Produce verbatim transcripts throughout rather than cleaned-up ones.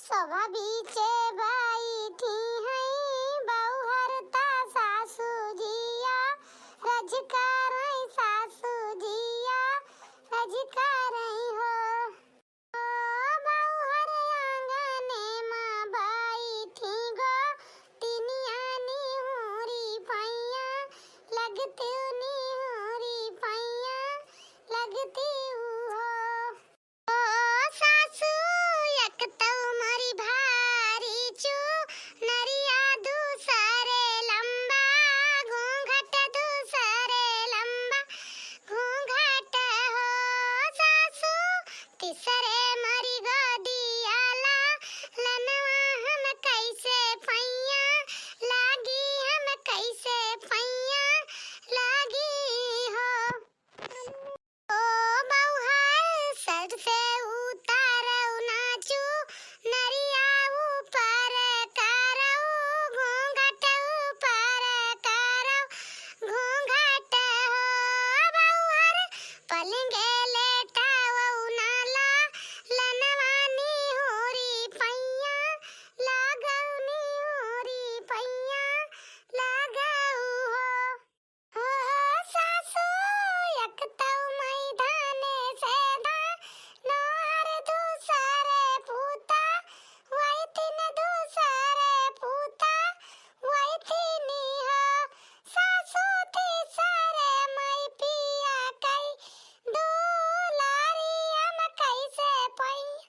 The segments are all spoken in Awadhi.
सभा बीचे बैठी हैं बउहर ता सासू जिया, रज करैं सासू जिया, रज करैं हो। ओ बउहर आंगने मा बैठी गो, तिनिया निहुरी पैया, लगती निहुरी पैया, लगती हो। ओ सासू, एक तौ मोरी भारी चुनरिया, दूसरे लंबा घूंघट, दूसरे लंबा घूंघट हो सासू, तीसरे मोरी गोदिया लालनवा हम कैसे पैया लागी, हम कैसे पैया लागी हो। ओ बउहर सर से उतारौ ना चुनरिया, ऊपर करौ घूंघट, ऊपर करौ घूंघट हो बउहर, पलंगे लेटावौ ना लालनवा निहुरी पैया लागौ, निहुरी पैया लागौ हो। हो सासू, एक तौ मैदाने से धान, नोहर दूसरे पूता, वही तीन दूसरे पूता, वही तीन हो। सासू, तीसरे माई पिया कई दुलारी, हम कैसे पैया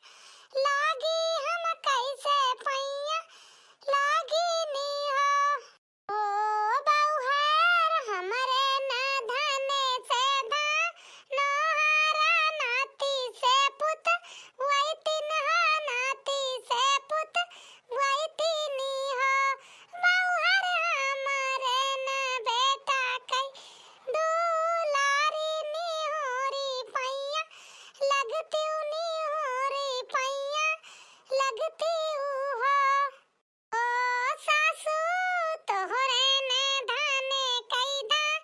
लागी, हम कैसे पैया लागी नी हो। ओ बउहर हमरे न धने से धान, नोहरा नाती से पुत, वही तीन हो नाती से पुत, वही तीन हो। बउहर हमरे न बेटा कई दुलारी, निहुरी पैया लगती निहुरी पैया लगती हो। ओ सासू, तोहरे ने धाने कई धान,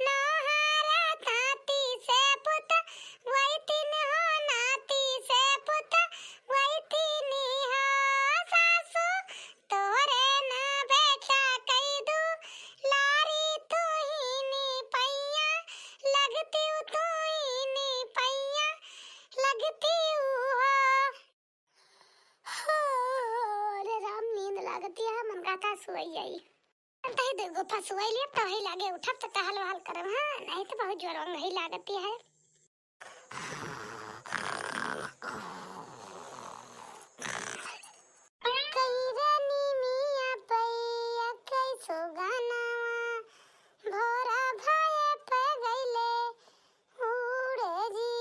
नोहरा नाती से पुत, वही तीन हो नाती से पुत, वही तीन हो सासू, तोहरे ना बेटा कई दुलारी, तू ही नी पैया लगती, तू ही नी पैया लगती हो। हो रे राम, नींद लागती है, मन कहता सोई जाई। तही दुगो फसुआई लिए, तही लागे उठब त टहल वहल करब, हाँ, नहीं त बहुत जोर वंगही लागती है। कई रानी मिया पैया कई सो गाना, भोरा भाए पे गईले उड़े जी।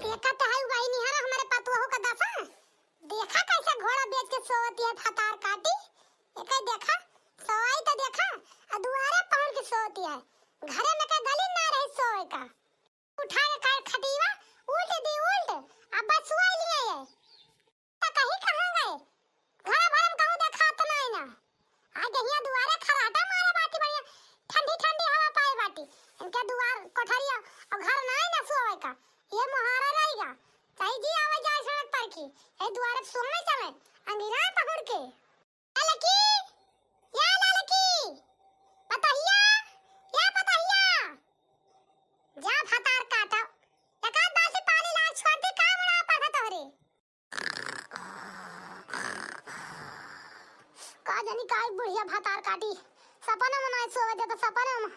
देखा त है उबाई निहारा हमारे पतुआ का दशा। देखा कैसे घोड़ा बेच के सोवती है भतार काटी। एके देखा, सोवाई त देखा, आ दुआरे पहुंच के सोवती है। घरे में के गली ना रही सोवे का। उठा के काट खटीवा, उल्ट दी उल्ट, अब बस सोवाई लिए ये। त कहीं कहाँ गए? घर भर में कहूँ देखात नाई ना। आ गहिया दुआरे खराटा मारे बाटी बढ़िया, ठंडी ठंडी हवा पाए बाटी। इनके दुआर कोठरिया और घर नाई ना सोवे का। ये मोहारा रहेगा। चाहे जी आवे जाए सड़क पर की, ये दुआरे सोने चले, अंगिरा पहुड़ के। ललकी, या ललकी, पतहिया, या पतहिया। जा भतार काटा, एक आध बाल्टी पानी ला छोड़ दी, का मुड़ा पर तोहरे। का जानी काई बुढ़िया भतार काटी, सपने में नाई सोवे दे तो सपने में,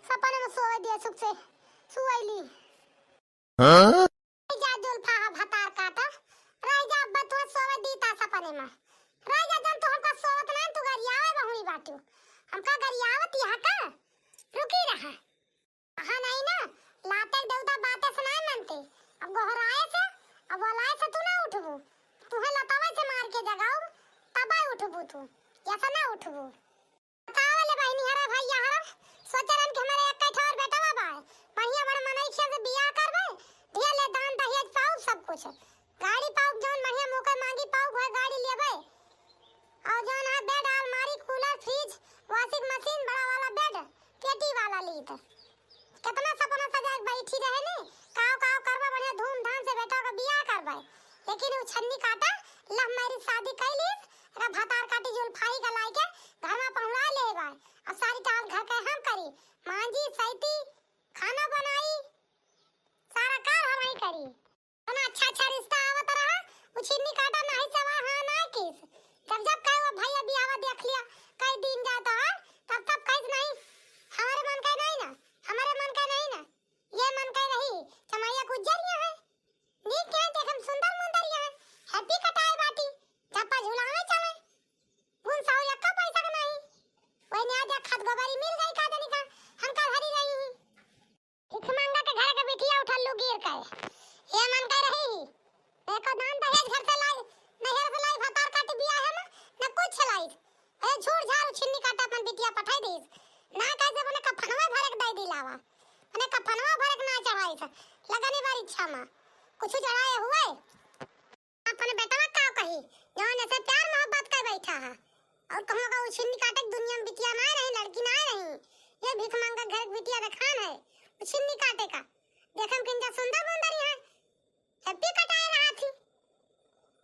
सपने में सोवे दे सुख से, सुवैली। हाँ? रह जा जुल्फा हा भतार काटा, रह जा अब तू सोवे दीता सपने में, रह जा जन तू हमका सोवत नाई तू गरियावे बहुरी बाटू, हमका गरियावत यहाँ का रुकी रहा। हाँ नहीं ना, लाते देवता बातें से नहीं मानते। अब गोहराए से, अब बोलाए से तू ना उठबू। तुहे लतावे से मार के जगाऊ, तबे उठबू तू, ऐसा ना उठबू। बतावा ले बहिनी हरा भैया हरा, सोचे रहन कि हमारे एक ठो और बेटवा बा, बढ़िया बड़ मनई से बियाह करबे, ढेर ले दान दहेज पाऊ सब कुछ। गाड़ी पाउक जौन बढ़िया मुँह के मांगी पाउक है गाड़ी लेबे। और जौन है बेड, अलमारी, कूलर, फ्रिज, वॉशिंग मशीन, बड़ा वाला बेड, पेटी वाला लीत। कितना सपना सजा के बैठी लेकिन उ छन्नी काटा love marriage शादी कइ लीस, अगर भतार काटी जुल्फाही का लाइके घर मा पहुँचा ले बाय। अब सारी काम घर के हम करी, मांजी, सैती, खाना बनाई, सारा काम हम ही करी। इतना अच्छा अच्छा रिश्ता आवत रहा, उ छिन्नी काटा नाही सवा हाँ ना किस। जब जब कहे वो भैया बियाह देख लिया, कई दिन जाता है, तब तब कहे नहीं, हमारे मन का नहीं ना, हमारे मन का नहीं ना, ये मन का रही, चमैया गुजरिया है, नीक के देखम सुंदर मुंदरिया है, happy कटाए बाटी, चप्पा झुलावे चले, गुन साहू यक्का पैसा का नहीं, वही न्याय दे खत गोबरी मिल गई का जनी का, हम का भरी रही ही। भिखमंगा के घर के बिटिया उठल लू गिर के। ये मन के रही। एको दान दहेज घर से लाई, नैहर से लाई, भतार काटी बियाह है ना, न कुछ लाई। ए झूठ झाड़ छिन्नी काटा अपन बिटिया पठाई दीस। ना कैसे अपने कफनवा भरे के दे दिलावा। अपने कफनवा भरे के ना चढ़ाई से। लगनी बारी इच्छा मा। कुछ चढ़ाए हुए। अपने बेटवा का कही, जौन ऐसे प्यार मोहब्बत कर बैठा है। और कहूँ का उ छिन्नी काटे के दुनिया में बिटिया ना रही, लड़की ना रही। ये भीख मांगा घर के बिटिया देखान है, उ छिन्नी काटे का। देखम किंजा सुंदर मुंदरी है, happy कटाए रहा थी।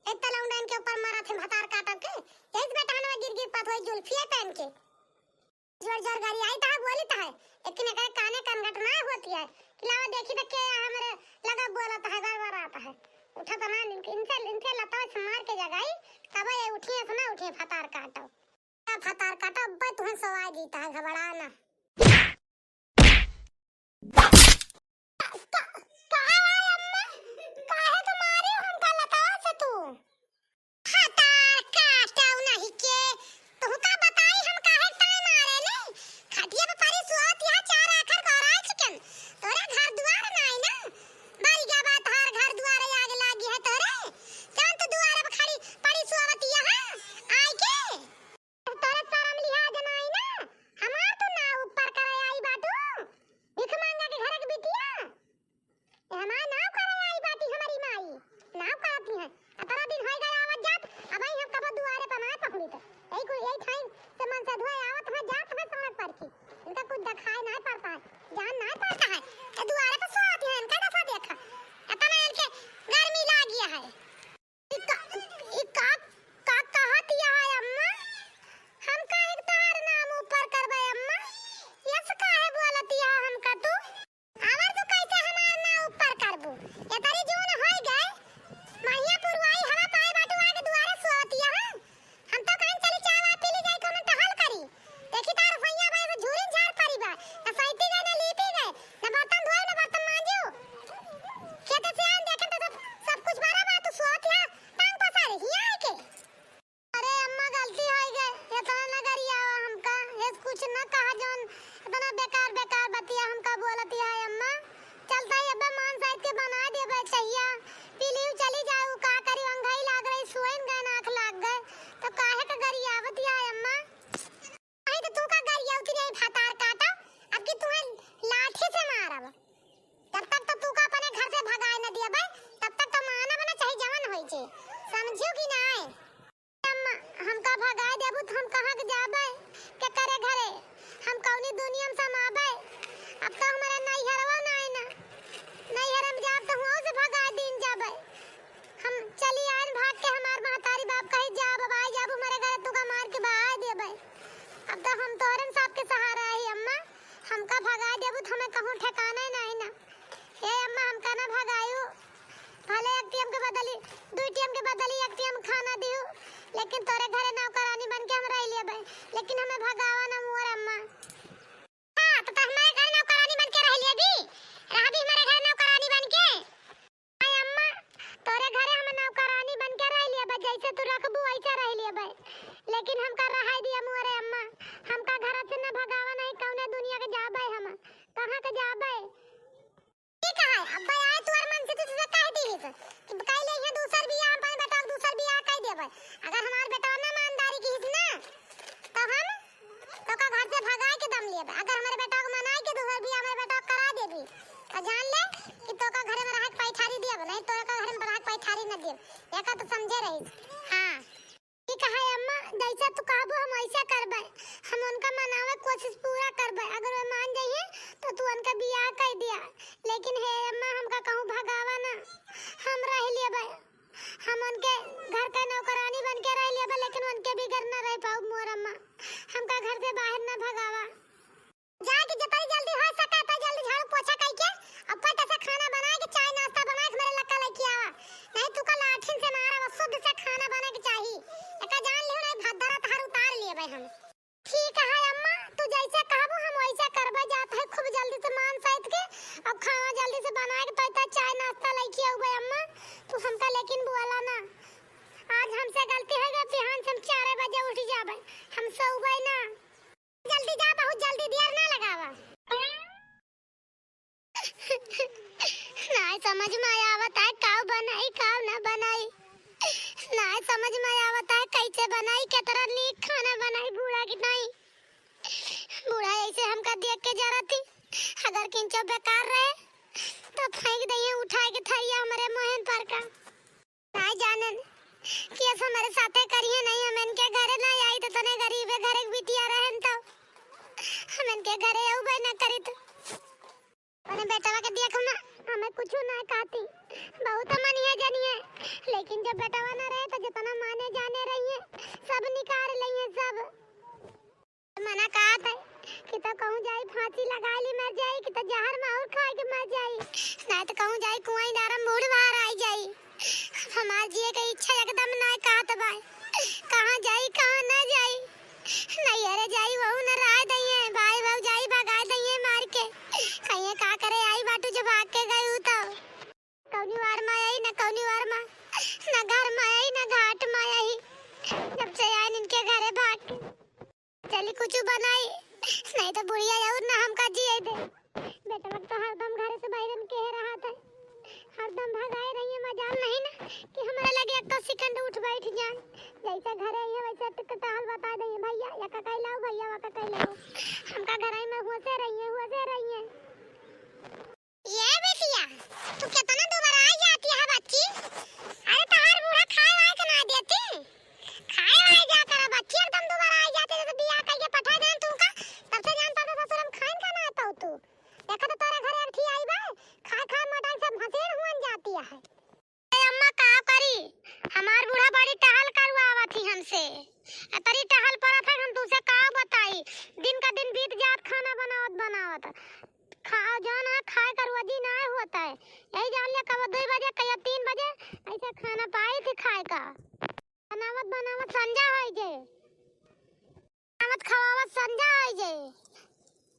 एक तलौंडन के ऊपर मरा थे भतार काटब के, यही से बेटा हनवा गिर गिर पात होई जुल्फिया पहन के। जोर जोर गाड़ी आई तहा बोली तहा, लेकिन एकरे काने कनगट ना होती है। कि लावा देखी तो के हमरे लगा बोलत है, गड़बड़ात है। उठत ना इनके, इनसे, इनसे लतावा से मार के जगाई, तब ये उठिए से ना उठिए भतार काटो। का भतार काटो, अब्बे तुहें सवाई जीता है, घबरा ना। का, का, का है अम्मा? काहे तो मारी हमका लतावा से तू? भतार काटो नहीं के, तुहका बताई हम काहे ताय मारे ले? खटिया पे परी सुहत यहाँ चार आखर गौराए चिकन। तोरे घर दुआर नाई ना। मर गया बा तोहार घर दुआर आग लागी है तोरे। जौन तू दुआर पे खड़ी पड़ी सुहत यहाँ आइ के। तोरे शरम लिहाज नाई ना। हमार तू ना ऊपर करे आई बाटू। भिख मांगा के घर के बिटिया। ए हमार नाव करे आई बाटी हमारी माई, नाव करती हैं। अतरा दिन होई गया आवत जात, अब आई हम कबो दुआरे पर ना पहुँची तो। यही कोई यही ठाई से मन से धोए आवत है, जात है सड़क पर की। इनका कुछ दिखाई नहीं पड़ता है, जान नहीं पड़ता है। तो दुआरे पर सोती हैं, इनका दशा देखा। इतना इनके गर्मी लाग गया है। ई का, ई का, का कहत यह है अम्मा? हम काहे के तोहार नाम ऊपर करबे अम्मा? यस काहे बोलत यह हमका तू? आवर तू कैसे हमार नाम ऊपर करबू? ये तरी जून होई गए, महिया पुरवाई हवा पाए बाटू आगे दुआरे सोवत यह। हम तो कहीं चली चाय वाय पी ली जाई, कोनो टहल करी। देखी तार भैया भाई से झूरिन झाड़ परी बा। न सैती गए, न लीपी गए, न बर्तन धोए, न बर्तन मांजियो। खेत से आन देखे तो सब, सब कुछ बड़ा बा, तू सोवत या टांग पसारे हिया आके। अरे अम्मा गलती होई गए, इतना न गरियावा हमका। ये कुछ न कहा जौन इतना बेकार बेकार बतिया हमका बोलत है अम्मा। चलता ही अब्बे मान साइड के बना देबे चहिया। पी ली चली जाऊ, का करी, अंघाई लाग रही, सोइन गए, आँख लाग गए, तो काहे का गरियावत है अम्मा? नहीं तो तू का गरियावती रही भतार काटा, अब की तुहे लाठी से मारब। जब तक तो तू का अपने घर से भगाए न दिया भाई, तब तक तो मानब ना चाहे जवन होई जे, समझियो कि नाय? अम्मा, हमका भगाए देबू तो हम कहाँ के जाबे, केकरे घरे, हम कौनी दुनिया में समाबे? अब तो हमारा नैहरवा नाय ना, नैहर में जाब तो हुआं से भगाए दिन जाबे। हम चली आइन भाग के, हमार महतारी बाप कही, "जा बाबा, आई जाबू हमरे घरे, तू का मार के बहाय देबे।" अब तो हम तोहरे सबके सहारा है अम्मा, हमका भगाए देबू तो हमें कहूँ ठिकाना ही नहीं ना। हे अम्मा, हमका ना भगायू, भले एक टीएम के बदली, दू टीएम के बदली एक टीएम खाना दियो, लेकिन तोरे घरे नौकरानी बन के हम रह लेबे, लेकिन हमें भगावा ना मोर अम्मा। हाँ, तो, तो हमारे घर नौकरानी बन के रह लेबी, रहबी हमारे घर नौकरानी बन के। हाय अम्मा, तोरे घरे हम नौकरानी बन के रह लेबे, जैसे तू रखबू वैसे रह लेबे, लेकिन हमका रहाई दिया मोरे अम्मा, हमका घर से न भगावा, नहीं कौने दुनिया के जाबे, हम कहाँ के जाबे? ठीक है, अब्बे आए तुअर मन से तू तुझे कह दी कि कह ले ये दूसर बियाह, हम अपने बेटा को दूसर बियाह कह देबे। अगर हमार बेटा ना ईमानदारी की ना, तो हम तो का घर से भगाए के दम लेबे। अगर हमारे बेटा को मनाए के दूसर बियाह हमारे बेटा को करा देबी, तो जान ले कि तो का घर में रह के पैठारी देब, नहीं तो का घर में रह के पैठारी न देब। एका तो समझे रही। हाँ। ठीक है अम्मा, जैसा तू कहबो हम वैसा करबे। हम उनका मनावे के कोशिश पूरा करबे। अगर वे मान जाइए तो तू उनका बियाह कर दिया। लेकिन हे अम्मा, हमका कहूँ भगावा ना, हम रह लेबे। हम उनके घर का नौकरानी बन के रह लेबा, लेकिन उनके बिगर न रह पाउब मोर अम्मा। हमका घर से बाहर न भगावा। जाके जितनी जल्दी हो सके, उतनी जल्दी झाड़ू पोछा कइके, अब फट से खाना बनाए के, चाय नाश्ता बनाए के हमरे लक्का लइके आवा। नहीं तू का लाठिन से मारब, शुद्ध से खाना बने के चाही। एका जान लियो, नहीं भद्दरा तहार उतार लेबे हम। ठीक है अम्मा, तू जैसे कहबू हम वैसे करबे। जात है खूब जल्दी से मान सहित के, अब खाना जल्दी से बनाए के, तैता चाय नाश्ता लइके अउबे अम्मा। तू हमका लेकिन बुआला ना, आज हमसे गलती हो गई, बिहान से हम चार बजे उठ जाबे, हम सोबे ना। जल्दी जा, बहुत जल्दी, देर ना लगावा। नाय समझ में आवत है, काव बनाई, काव ना बनाई। नाय समझ में आवत है, कैसे बनाई, केतना नीक खाना बनाई बूढ़ा की नाई। बूढ़ा ऐसे हमका देख के जरती, अगर किंचो बेकार रहे, तो फेंक दइहे उठाए के थरिया हमरे मोहन पर का। नाय जानन कि अब हमरे साथे करिहे नहीं, हम इनके घरे ना आई तो तने गरीबे घरे के बिटिया रहन तो हम इनके घरे अउबे ना करित। अपने बेटवा के देखो ना, हमें कुछ ना कहती, बहुत मनिहे जनिहे, लेकिन जब बेटवा ना रहे तो जितना माने जाने रहिए, सब निकाल लइहे सब। मना कहत है कि तो कहूँ जाई फांसी लगाई ली मर जाई, कि तो जहर माहुर खाए के मर जाई, नहीं तो कहूँ जाई कुआं इनारा मूड़ बाहर आई जाई। हमार जिए के इच्छा एकदम ना कहत बाय, कहाँ जाई कहाँ ना जाई, नैहरे जाई वहू न रह दइहे, भाई भौजाई भगाए दइहे मार के, कहिए का करे आई बाटू जो भाग के गई हूँ तो। कौनी वार में आई, न कौनी वार में, न घर में आई, न घाट में आई। जब से आइन इनके घरे भाग के। चली कुछ बनाई, नहीं तो बुढ़िया और ना हमका जिए दे। बेटवा तो हरदम घरे से बाहर के रहा था, हरदम भगाए रहिए, मजाल नहीं ना कि हमरा लगे एक तो second उठ बैठ जाए। जैसे घरे आई है वैसे टुक टहल बता दइहे, भैया या का कह लाओ, भैया वा का कह लाओ। हमका घर में हुआ से रहिए, हुआ से रहिए। ये बिटिया, तू कितना दुबराई जाती है बच्ची। अरे तहार बूढ़ा खाए वाए के ना देती, खाए वाए जा कर बच्ची एकदम दुबराई जाती है। जब बियाह कइके पठा देन तू का, तब से जान पाता ससुर हम खाइन का ना पाऊ तू। देखा तो तोरे घरे अर्थी आई बा, खाए खाए मोटाई सब भसेड़ हुअन जाती है। ए अम्मा का करी, हमार बूढ़ा बड़ी टहल करवावत ही हमसे। अतरी टहल परत है, हम तुसे का बताई, दिन का दिन बीत जात खाना बनावत बनावत। खा जान है, खाए का रोजी ना होता है। यही जान लिया कब दुई बजे, कब तीन बजे ऐसे खाना पाई थी खाए का। बनावत बनावत संझा होई जे, बनावत खवावत संझा होई जे।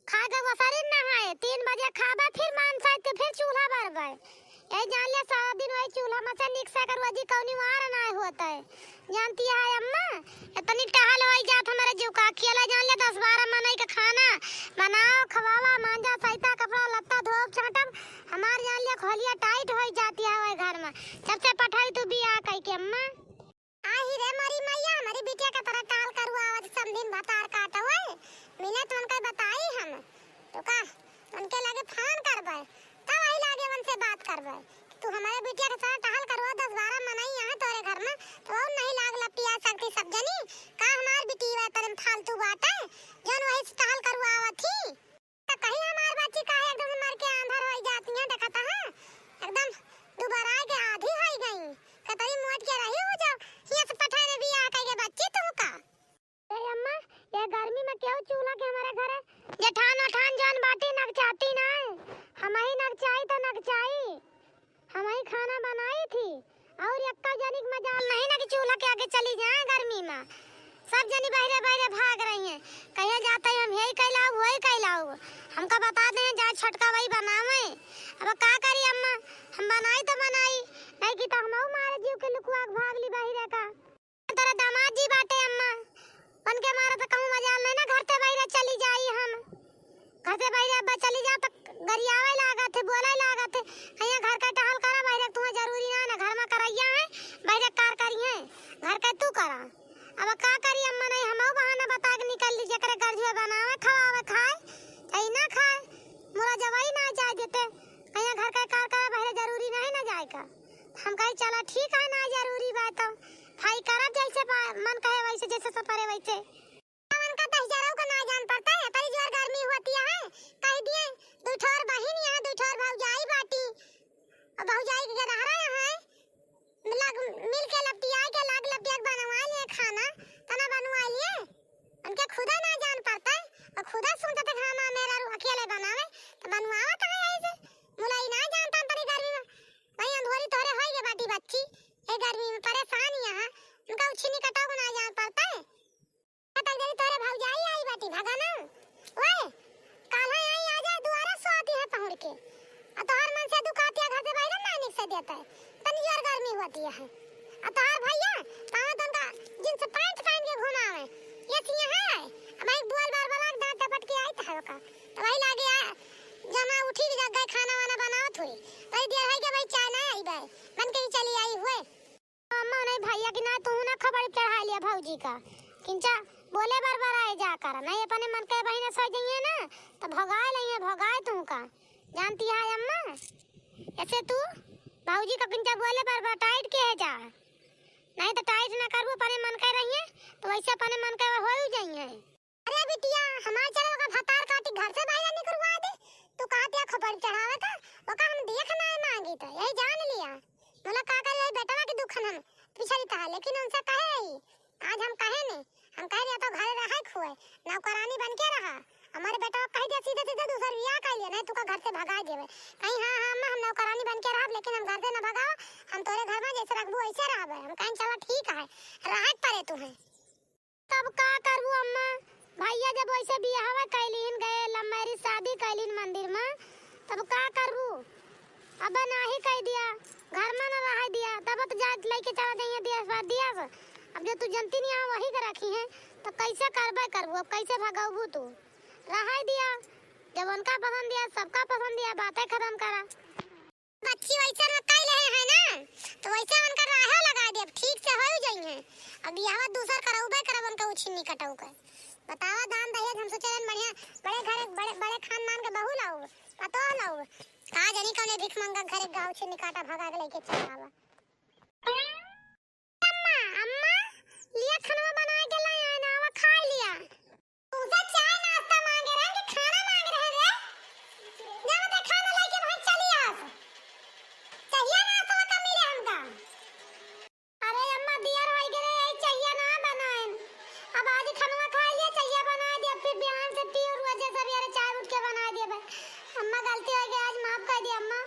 खाए का वो शरीर ना है, तीन बजे खाबे फिर मान साइड के फिर चूल्हा बरबे। यही जान लिया सारा दिन वही चूल्हा में से निक से कर रोजी कौनी वार ना होता है। जानती है अम्मा, इतनी टहल होई जात हमारे जीव का। अकेला जान ले दस बारह मनई के खाना बनाओ, खवावा, मांजा, सैता, कपड़ा लत्ता धोब छाटब, हमार जान ले खोलिया टाइट होई जाती है ओए घर में। जब से पठाई तू बियाह कइके अम्मा। आही रे मोरी मैया, हमारी बिटिया के तरह टाल करुआ आवत समधिन भतार काटवे। मिले तो उनका बताई हम। तो का उनके लगे फोन करबे, तब वही लागे उनसे बात करबे। तू हमारे बिटिया के साथ टहल करवा, दस बारह मनई यहाँ तोरे घर में, तो और नहीं लाग लपिया सकती सब जनी। का हमार बिटी वह तरे में फालतू बात है, जौन वही से टहल करवा आवत ही। तो कहीं हमार बच्ची काहे एकदम से मर के आंधर होई जाती है, देखता है एकदम दुबराए के आधी होई गई। कतरी मोट के रही हो जाओ, हिया से पठाने भी आ कह के बच्ची तू का। ए अम्मा, ये गर्मी में केहू चूल्हा के हमारे घरे जेठान ओठान जौन बाटी नगचाती ना है, हम ही नगचाई तो नगचाई, हम ही खाना बनाई थी और यक्का जनिक मजाल नहीं ना कि चूल्हा के आगे चली जाए गर्मी में। सब जनी बहरे बहरे भाग रही हैं, कहीं जाते ही हम यही कैलाऊ वही कैलाऊ, हमका बता दें जाए छोटका वही बनावे। अब का करी अम्मा, हम बनाई तो बनाई, नहीं कि तो हम मारे जीव के लुकुआ के भाग ली बहरे का। तोरा दामाद जी बाटे अम्मा, उनके मारे तो कहूँ मजाल नहीं ना, घर से बहरे चली जाई हम। घर से बहरे अब्बा चली जा तो गरियावे लागत है, बोले लागत है, "यहाँ घर का टहल करा बहरे, तुम्हें जरूरी ना, ना घर में करैया है, बहरे कार करी है, घर का तू करा।" अब का करी अम्मा, नहीं हमहू बहाना बता के निकल ली, जेकरे गर्जुए बनावे, खवावे, खाए, चाहे ना खाए, मोरा जवाई ना जाए देते, यहाँ घर का कार करा बहरे, जरूरी नहीं ना जाए का। हम कही, "चला ठीक है, ना जरूरी बा तो भाई करब जैसे पा-, मन कहे वैसे, जैसे सपरे वैसे।" हमन का दहिजरऊ का ना जान पड़ता है, तरी जोर गर्मी होती है, कह दिए, "दू ठोर बहिन यहाँ, दू ठोर भौजाई बाटी, और भौजाई के गदहरा यहाँ है, लग, मिल आ तोहार मन से दुखातिया घर से बाहर ना निकसे देते, तनी जोर गर्मी होती है। आ तोहार भैया पावे तनका जींस पैंट पहन के घुमावे, ये सिया है। अब भाई बोल बार बार दांत टपट के आई था का, तो वही लागे आ, जमा उठी के जग गए खाना वाना बनावत हुई, तो देर है कि भाई चाय ना आई बे, बन के ही चली आई हुए। अम्मा, नहीं भैया की ना, तू ना खबर चढ़ा लिया भौजी का। किंचा बोले बार बार आए जा कर, नहीं अपने मन के बहिने सो जाइए ना, तो भगाए लइए, भगाए तू का। जानती है अम्मा, ऐसे तू भौजी का किंचा बोले बार बार टाइट के है जा, नहीं तो टाइट ना करबू, अपने मन के रहिए, तो वैसे अपने मन के हो ही जाइए। अरे बिटिया, हमार चलो ओका भतार काटी घर से बाहर निकलवा दे। तू कहा त्या खबर चढ़ावे का, ओका हम देख ना मांगी तो यही जान लिया। बोला का कर यही बेटवा के दुखन हम पिछड़ी तहा, लेकिन उनसे कहे ही, आज हम कहे नहीं, हम कहे या तो घर रहे खुए, नौकरानी बन के रहा। हमारे बेटवा कह दिया सीधे सीधे दूसर बियाह कर लिया, नहीं तू का घर से भगा देवे। कहीं हाँ हाँ अम्मा, हम नौकरानी बन के रहब, लेकिन हम घर से न भगाओ, हम तोरे घर में जैसे रखबू वैसे रहबे। हम कहें चला ठीक है, रहे परे तू है। तब का करबू अम्मा, भैया जब वैसे बियाहवा कैलिन, गए लव मैरिज शादी कैलिन मंदिर में, तब का करबू? अब नाही कह दिया, घर में न रह दिया, तब तो जा लेके चला जाइए दिया पर दिया से। अब जो तू जनती नहीं आ वही के रखी है, तो कैसे करबे करबू, अब कैसे भगबू तू? रह दिया, जब उनका पसंद दिया, सबका पसंद दिया, बातें खत्म करा। बच्ची वैसे में कई लेहे हैं ना, तो वैसे उनका राहो लगा देब, ठीक से हो जाई हैं। अब बियाहवा दूसर करौबे करब उनका उछिन्नी कटऊ के। बतावा दान दहेज, हम सोचे रहन बढ़िया बड़े घर, बड़े, बड़े खानदान के बहू लाऊ, पतोह लाऊ। का जानी कौने भिख मंगा घरे गाँव उछिन्नी काटा भगा के लेके चला आवा। अम्मा, अम्मा, लिया खानवा बना के लाई आए ना, आवा खा लिया। तुमसे चाय नाश्ता मांगे रहे कि खाना मांगे रहे रे? जब ते खाना लेके भाई चली आस। चाहिए नाश्ता का मिले हमका। अरे अम्मा, दियर होई गए रे, यही चाहिए ना बनाएन। अब आज खानवा खा लिया, चाहिए बना दिया, फिर बिहान से पी और वजह से भी अरे चाय उठ के बना दिया भाई। अम्मा गलती हो गई, आज माफ कर दिया अम्मा।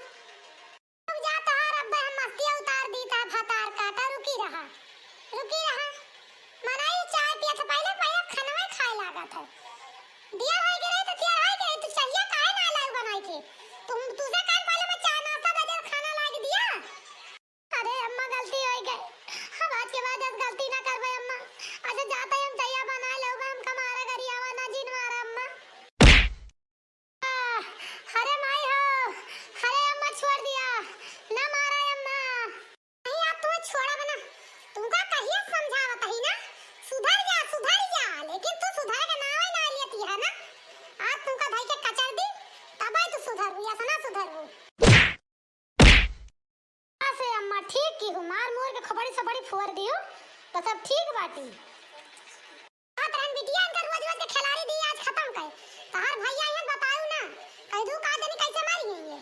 रुक जा तोहार अब्बे हम मस्तिया उतार दी ता भतार काटा, रुकी रहा, रुकी रहा। मनाई चाय पियत है, पहिले, पहिले खनवे खाए लागत है। दिया होई गए तो दिया होई गए, तू चाहिए काहे ना लाऊ बनाई के? तुम, तुझे काहे पहिले मैं चाय नाश्ता दे दे, खाना ला के दिया? अरे अम्मा गलती होई गए, हम आज के बाद ऐसे गलती ना करबे अम्मा। अच्छा जाता ही हम चाहिए बना लो, हम कमारा गरियावा ना जिन मारा अम्मा। अरे माई हो, अरे अम्मा छोड़ दिया, ना मारा अम्मा। नहीं, आप तुम्हें छोड़ा बना, तुमका कहिए समझावत ही ना, सुधर जा, सुधर जा, लेकिन तू सुधर के नावे ना लेती है ना। आज तुमका भाई के कचर दी, तब तू सुधर हुई, ऐसा ना सुधर हुई। से अम्मा ठीक की हूँ, मार मोर के खोपड़ी सोपड़ी फोड़ दियो, तो सब ठीक बाटी। बात रहन बिटिया, इनका रोज रोज के खिलाड़ी दी आज खत्म कर। तहार भैया यहाँ बताऊ ना, कह दू का जानी कैसे मारी है ये।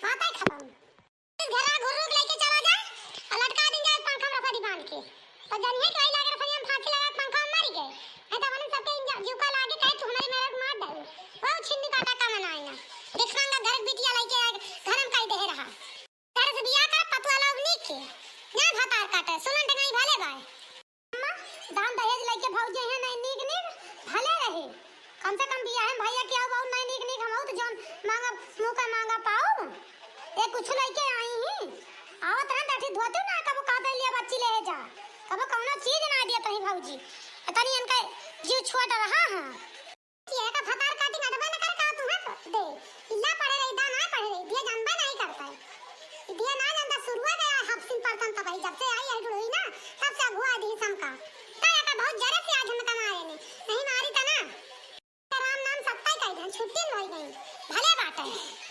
बात है खत्म। इस घर घुर्रू के लेके चला जाए और लटका दिन जाए पंखा में रखा दी बांध के। और जानिए कि वही लागे रखा हम फांसी लगा के पंखा में मर गए। है तो अपने सबके इंजा-, जीव का लागे कहे तू हमारी मेरे को मार डालो। वो छिन्नी काटा का मनाए ना। देखना ना घर बिटिया लेके आए, घर में कई दे रहा। घर से बियाह कर पतुआ लोग नीक के। ना भतार काटे, सुनन टंगाई भले बाय। अम्मा, दान दहेज लेके भौजी हैं नहीं नीक नीक, भले रहे। कम से कम बियाह में भैया के आओ बहुत नहीं नीक नीक, हम तो जौन मांगा, मुंह का मांगा पाओ। ये कुछ लेके आई ही। आवत रहन तो अठी धोती ना कबो कहते लिया बच्ची ले जा। कबो कौनो चीज ना दिया तही भौजी। तनी इनका जीव छोट रहा हाँ। ये का भतार काटी ना दबा ना करे का तू है दे। इल्ला पढ़े रही, दा ना पढ़े रही, दिया जानबे नहीं करता है। दिया ना जानता, शुरुआ गया हफ्सिन परतन तब ही, जब से आई है डुड़ोई ना, तब से अगुआ दी समका। ता या का बहुत जरे से आज हम कमा रहे ने, नहीं मारी ता ना। राम नाम सत्ता ही कही, छुट्टी नहीं गई, भले बात है।